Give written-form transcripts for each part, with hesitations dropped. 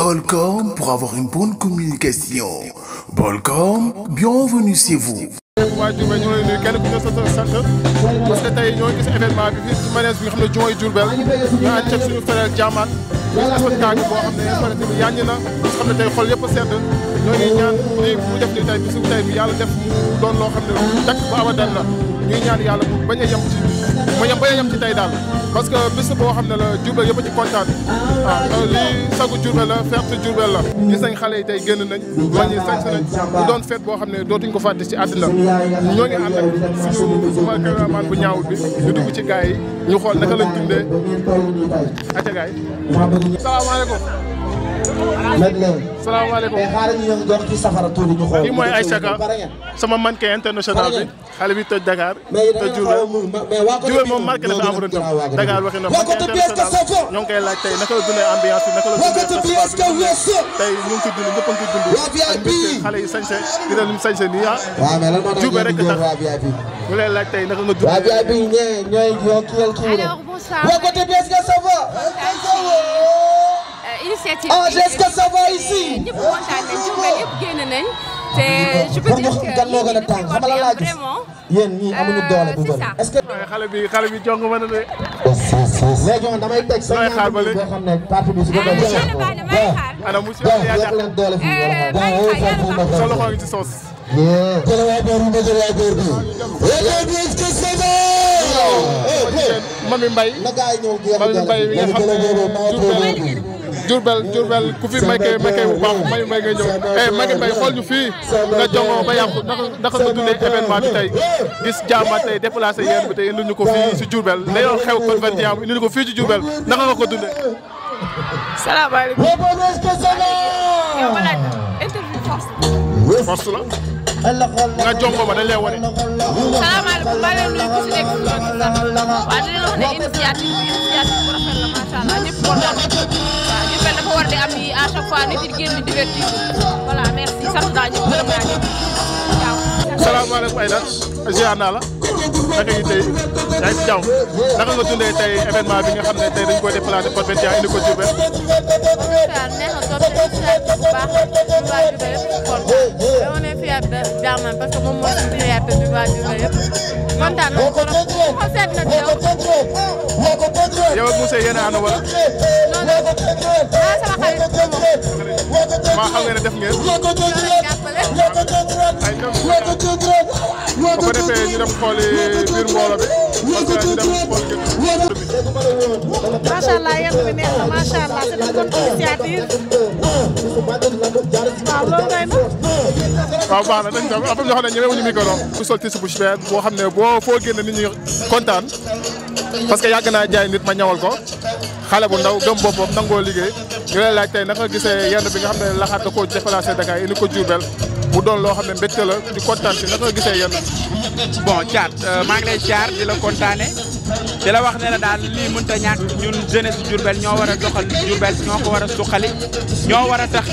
Bolcom pour avoir une bonne communication. Bolcom, bienvenue chez vous. waa Diourbel ñu ngi lay nuyu kenn ku ne sa sant parce que tey ñoo ngi gis événement bi fii ci manège bi nga xam ne jumaa yi Diourbel ñu ànd ceeg suñu frère Diamane spectacle boo xam ne spectacle bi yàññi na xam ne tey xol yëpp a sedd ñoo ngi ñaan lii mu def ni tey bisu tey bi yàlla def mu doon loo xam ne dakk ba abadan la ñuy ñaan yàlla mu bañ a yem ci tey daal parce que bis boo xam ne la Diourbel yëpp a ci kontaan waaw lii sagu Diourbel la fête Diourbel la gis nañ xale yi tey génn nañ mag ñi sañ nañ mu doon fête boo xam ne dootuñ ko fàtte ci àddina ñoo ngi ànd ak suñu suma cameraman bu ñaawul bi ñu dugg ci gars yi ñu xool naka lañ dundee acca gars yi salaamaaleykum salaamaaleykum kii mooy Aïcha Ka sama mannequin international bi xale bi toj Dakar toj Diourbel moom marqué na fi empreinte Dakar waxi na mannequin international ñoo ngi koy laaj tey naka la dundee ambiance bi naka la dundee festival bi tey ñu ngi ko dund ñëpp a ngi ko dund ak mbégte xale yi sañse di leen lim sañse nii Diourbel rek tax ñu lay laaj tey naka nga dund alors bonsoir initiative est-ce que ça va ici? ñëpp kontaan nañ Diourbel yëpp génn nañ te je peux dire que vraiment yéen ñii amuñu doole bu bëri est-ce que xale bi jong mën na de léegi man damay teg sa ñaar boo xam ne parti bi su ko ana monsieur yaa leen doole fi sa loxo ngi ci soos Mami Mbaye na gaay ñëw Mami Mbaye mi nga xam ne Diourbel ku fi maykee bu baax Mami Mbaye ngay ñëw Mami Mbaye xool ñu fii nga jongoo ba yàqu naka nga dundee événement bi tey gis Diamane tey déplacé yéen bi tey indi ñu ko fii si Diourbel da yoon xew kon 21 indi ñu ko fii ci Diourbel naka nga ko dundee salaamaaleykum yow ma laaj interview force la nga jongo ma dañ lay wane salaamaaleykum maa leen nuyu ku si nekk waaw di leen wax ne initiative bu rafet la macha allah ñëpp kontaan waaw Diourbel dafa war di am yi à chaque fois nit yi génn divertir voilà merci sant naa ñëpp gërëm naa ñëpp waaw. salaamaaleykum Aïda ziar naa la naka yi tey yaa ngi si jàmm naka nga dundee tey événement bi nga xam ne tey dañu koy déplacé Pod 21 indi ko Diourbel. waaw neex na trop initiative bu baax ñu waa Diourbel yëpp kontaan on est fier de Diamane parce que moom moo ci fierté bi waa Diourbel yëpp kontaan nañu trop xol seet na ci yow. yow ak monsieur yéen a ànd wala. non non ah sama xarit moom. maa xam ngeen ne def ngeen. ñoo lay jàppale. ay ñoom bu ko defee ñu dem xooli biir mbooloo bi parce que ñu dem xool macha allah yéen bi neex na macha allah c'est une bonne initiative waaw loolu ngay na. waaw baax na dañ dem am ñoo xam ne ñemewuñu micro ku sol tissu bu cher boo xam ne boo foo génne nit ñi kontaan parce que yàgg naa jaay nit ma ñawal ko xale bu ndaw gëm boppam nangoo liggéey ñu lay laaj tey naka nga gisee yenn bi nga xam ne laxaat da koo déplacé Dakar indi ko Diourbel mu doon loo xam ne mbégte la di kontaan si naka nga gisee yenn bon Thiat maa ngi lay ziar di la kontaane di la wax ne la daal lii mënut a ñàkk ñun jeunesse Diourbel ñoo war a doxal Diourbel ñoo ko war a suqali ñoo war a tax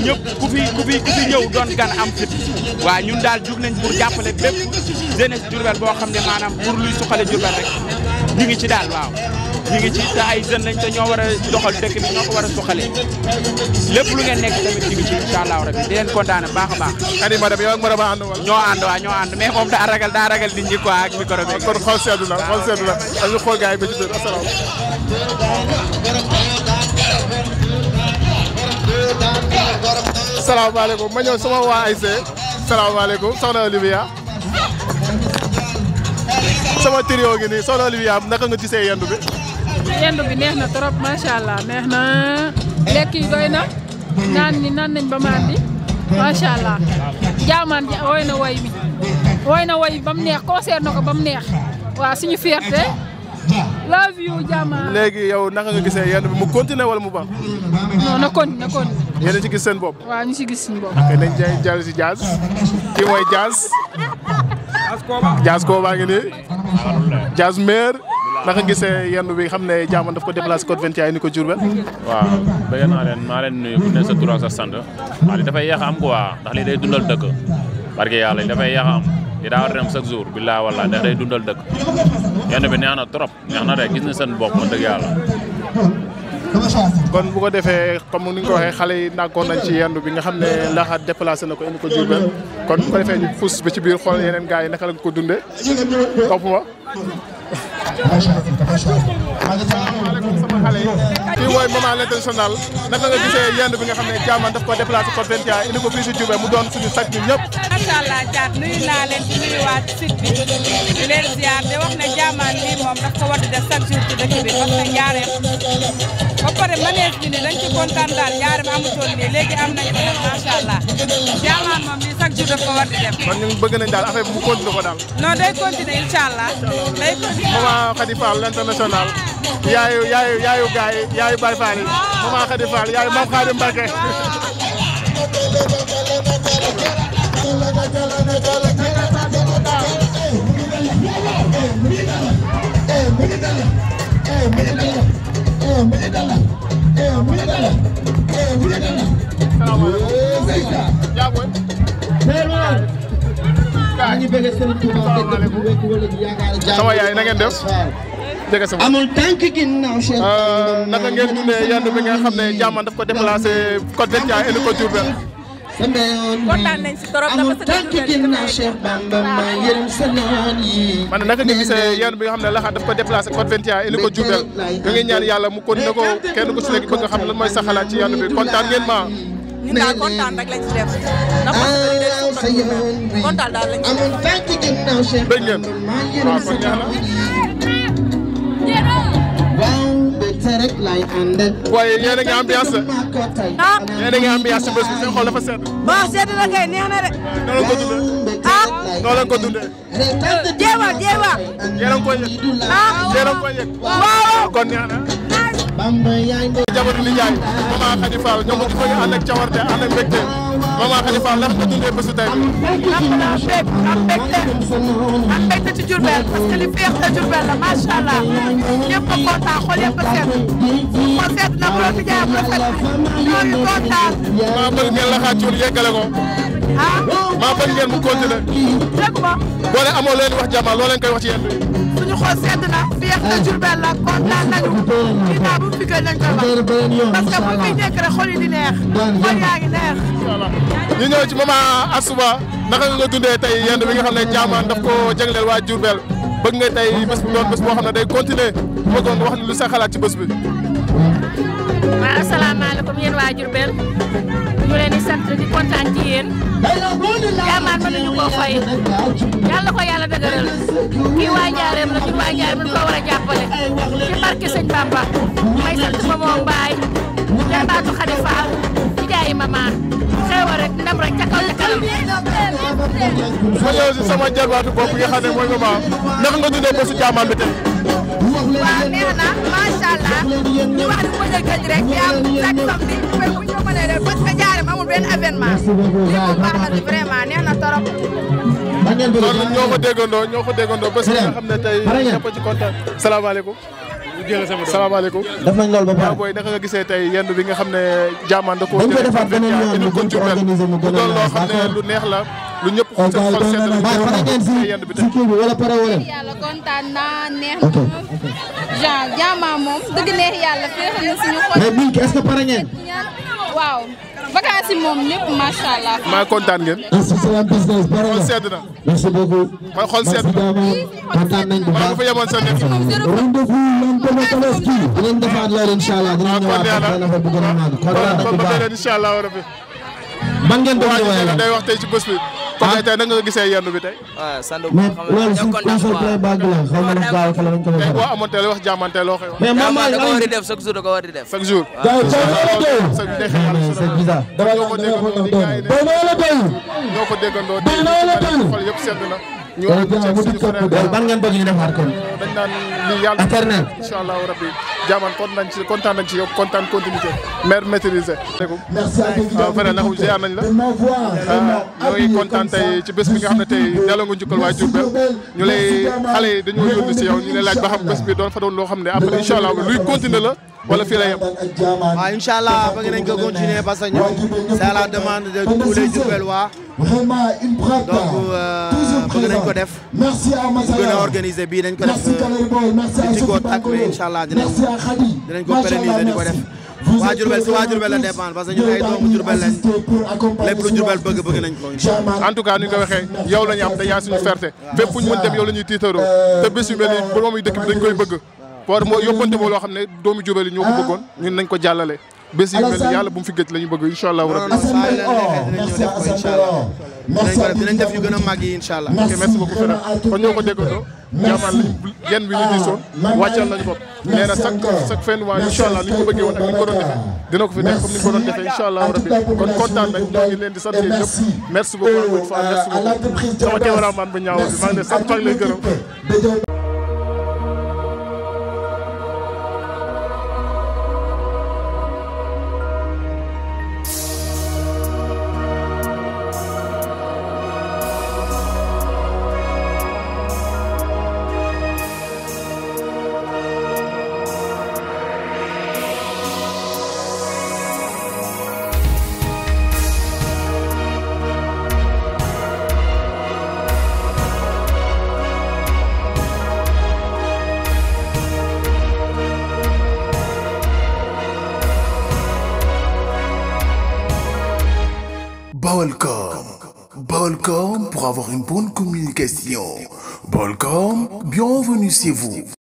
ñëpp ku fi ñëw doon gan am fit waaw ñun daal jug nañ pour jàppale bépp jeunesse Diourbel boo xam ne maanaam pour luy suqali Diourbel rek ñu ngi ci daal waaw ñu ngi ci te ay jeunes lañ te ñoo war a doxal dëkk bi ñoo ko war a suqali lépp lu ngeen nekk tamit ñu ngi ci incha allah rabi di leen kontaane baax a baax. ani madame yow ak madame ànd wala. ñoo ànd mais moom daa ragal nit ñi quoi ak micro bi. kon xool seddu la ak ñu xool gars yi ba ci biir asalaam. salaamaaleykum ma ñëw sama waa ASC salaamaaleykum soxna Olivia sama trio gi nii soxna Olivia naka nga gisee yendu bi. yendu bi neex na trop macha allah neex na lekk yi doy na naan nañ ba mandi macha allah Diamane woy na woy ba mu neex concert na ko ba mu neex waaw suñu fierté love you Diamane. léegi yow naka nga gisee yendu bi mu continuer wala mu baax. non na continuer. yéen a ci gis seen bopp. waaw ñu si gis suñu bopp. ok nañ jàll si Diaz kii mooy Diaz. Diaz Koba ngi nii. Diaz maire naka gisee yenn bi xam ne Diamane daf ko déplacé Pod 21 indi ko Diourbel. waaw bëgg naa leen maa leen nuyu ku ne sa tur ak sa sant waaw li dafay yéex a am quoi ndax lii day dundal dëkk parce que yàlla li dafay yéex a am li daa war a dem chaque jour billaa wallaa ndax day dundal dëkk yenn bi neex na trop neex na de gis na seen bopp ma dëgg yàlla kon bu ko defee comme ni nga ko waxee xale yi nàkkoon nañ ci yendu bi nga xam ne Laxaat déplacé na ko indi ko Diourbel kon bu ko defee ñu fuus ba ci biir xool yeneen gars yi naka lañ ko dundee topp ma. asalaamaaleykum sama xale yi kii mooy maman l'international naka nga gisee yendu bi nga xam ne Diamane daf ko déplacé ko 21 indi ko fii si Diourbel mu doon suñu sag ñun ñëpp. macha allah Thiat nuyu naa leen di nuyuwaat site bi di leen ziar de wax ne Diamane lii moom daf ko war di def chaque jour ci dëkk bi parce que njaareem ba pare manège bi nii dañ ci kontaan daal njaareem amutoon nii léegi am nañ ko def macha allah Diamane moom lii chaque jour daf ko war di def. kon ñun bëgg nañ daal affaire bi mu continué ko daal. non day continuer incha allah day continuer. maman Khady Fall l'international yaayu gaay yi yaayu Baye Fall yi maman Khady Fall yaayu Mame Khadim Mbacké. sama yaay na ngeen def jege sama amul tànk ginnaaw Cheikh naka ngeen dundee yendu bi nga xam ne Diamane daf ko déplacé Côte d'Ivoire indi ko Diourbel. kontaan nañ si trop amul tànk ginnaaw Cheikh Bamba ma yërëm sa noon yi. man naka nga gisee yendu bi nga xam ne Laxaat daf ko déplacé Côte d'Ivoire indi ko Diourbel ñu ngi ñaan yàlla mu continué ko kenn ku si nekk bëgg nga xam lan mooy sa xalaat ci yendu bi kontaan ngeen ma. ñun daal kontaan rek lañ ci def ndax kontaan daal lañ ci def. amul tànk ginnaaw Cheikh dégg ngeen waaw kon neex na. waaye yéen a ngi ambiance ah yéen a ngi ambiance ci bés bi seen xol dafa sedd. bon sedd na kay neex na de. noo leen ko dundee. ah noo leen ko dundee. jéema jéema. yéen a ngi koy yëg. ah yéen a ngi koy yëg. waaw kon neex na. jabaru nijaay maman Khady Fall ñoom ñu bëgg ànd ak cawarte ànd ak mbégte maman Khady Fall ndax nga dundee bésu tey bi. am mbégte ci Diourbel parce que li féex na Diourbel la macha allah ñëpp a kontaan xol yëpp a seet xol seet na borom bi jaay rafet ñoo ngi kontaan. maa bëgg ngeen Laxaat cuur yeggale ko. ah maa bëgg ngeen mu continuer. dégg nga. boo leen amoo leen wax Diamane loo leen koy wax ci yéen. suñu xol sedd na féex na Diourbel la kontaan nañu kii naa bu fi gën nañ koy wax parce que bu fi nekk rek xol yi di neex xol yaa ngi neex. ñu ñëw ci maman Asuba naka nga dundee tey yendu bi nga xam ne Diamane daf ko jagleel waa Diourbel bëgg nga tey bés bu doon bés boo xam ne day continuer bëggoon wax ni lu sa xalaat ci bés bi. waaw asalaamaaleykum yéen waa Diourbel ñu leen di sant di kontaan ci yéen Diamane mënuñu koo fay yàlla ko yàlla dëgëral kii waa Njaareem la ñun waa Njaareem dañu ko war a jàppale ci barke Sëñ Bamba may sant ma moom Mbaye jarbaatu Khady Fall ci jaayi maman xewa rek ndam rek ca kaw ca kanam. ma ñëw si sama jarbaatu bopp nga xam ne mooy maman naka nga dundee bésu Diamane bi tey. waaw neex na macha allah ñu wax ni ko jël rek yaa chaque samedi bu ñu ko mënee def parce que Njaareem amul benn événement lii moom baax na ci vraiment neex na torop. kon ñoo ko déggandoo bés bi nga xam ne tey ñëpp ci kontaan. salaamaaleykum. salaamaaleykum. def nañ loolu ba pare. waaw booy naka nga gisee tey yendu bi nga xam ne Diamane da ko dañ koy defaat beneen yoon ñu ko Diourbel organiser mu gën a doon loo xam ne lu neex la lu ñëpp xol sedd la pare ngeen yendu bi si kii bi wala pare wala. yàlla kontaan naa neex na genre Diamane moom dëgg neex yàlla féexal na suñu xol. mais bii est-ce que pare ngeen. waaw vacances yi moom ñëpp macha allah. maa kontaan ngeen. Assalam business pare xol nga. sedd na. merci beaucoup. mooy xol sedd na. kontaan nañ bu maa baax. ngi fa yemoon sa nekk. rendez-vous leen dama Tabaski. dinañ defaat loolu incha allah dinañ ñëwaat ak benn affaire bu gën a màgg. kontaan nañ bu ba baax. beneen incha allah rabbi. man ngeen bëgg ñu waa woyal. day wax tey ci bés bi. comme tey naka nga gisee yendu bi tey. waaw sant bu mais xam loolu nga si kontaan concert play back la xaw ma ndax gaaw kala lañ ko tey defee. boo amoon tey wax Diamane tey loo koy wax. mais maman da ko war di def chaque jour da ko war di def. chaque jour. c'est bizarre. ñoo ko déggandoo di gars yi ne ñoo ko déggandoo di xol yëpp sedd na. ñu war a jëm suñu frère loolu ban ngeen bëgg ñu defaat kon. dañ naan lii yàlla Éternel. incha allahu rabbi Diamane kontaan nañ ci yow kontaan continuité maire maîtrisé. waaw vraiment nag ziar nañ la ñoo ngi kontaan tey ci bés bi nga xam ne tey delloo nga njukkal waa Diourbel ñu lay xale yi dañoo yónni si yow ñu lay laaj ba xam bés bi doon fa doon loo xam ne après incha allah luy continuer la wala fii la yem. waaw incha allah bëgg nañ ko continuer parce que ñoom c'est à la demande de tous les Diourbellois donc bëgg nañ ko def gën a organiser bii dañ ko def di ci góor ak mais incha allah dinañ ko pérenniser di ko def. waa Diourbel si waa Diourbel la dépendre parce que ñun ay doomu Diourbel lañ lépp lu Diourbel bëgg nañ ko incha allah. en tout cas ni nga ko waxee yow la ñu am dañaa suñu fierté fépp fu ñu mën dem yow la ñuy tiitaroo te bés yu mel ni borom yi dëkk bi dañ koy bëgg pour moo yóbbante moo loo xam ne doomu Diourbel yi ñoo ko bëggoon ñun nañ ko jàllale bés yu mel ni yàlla bu mu fi gëj la ñu bëgg incha allah rabbi. dinañ def yu gën a màgg yi incha allah. ok merci beaucoup frère kon ñoo ko déggandoo jaamaan lañu yenn bi ñu diisoon wàccal lañu bopp nee na chaque fin de mois incha allah ni ñu ko bëggee woon ak ni ñu ko doon defee dina ko fi def comme ni ñu ko doon defee incha allah rabbi kon kontaan nañ ñoo ngi leen di sant yéen ñëpp merci beaucoup encore une fois merci beaucoup sama cameraman ba ñaaw bi maa ngi leen sant maa ngi leen gërëm. Balcom pour avoir une bonne communication. Balcom, bienvenue chez vous.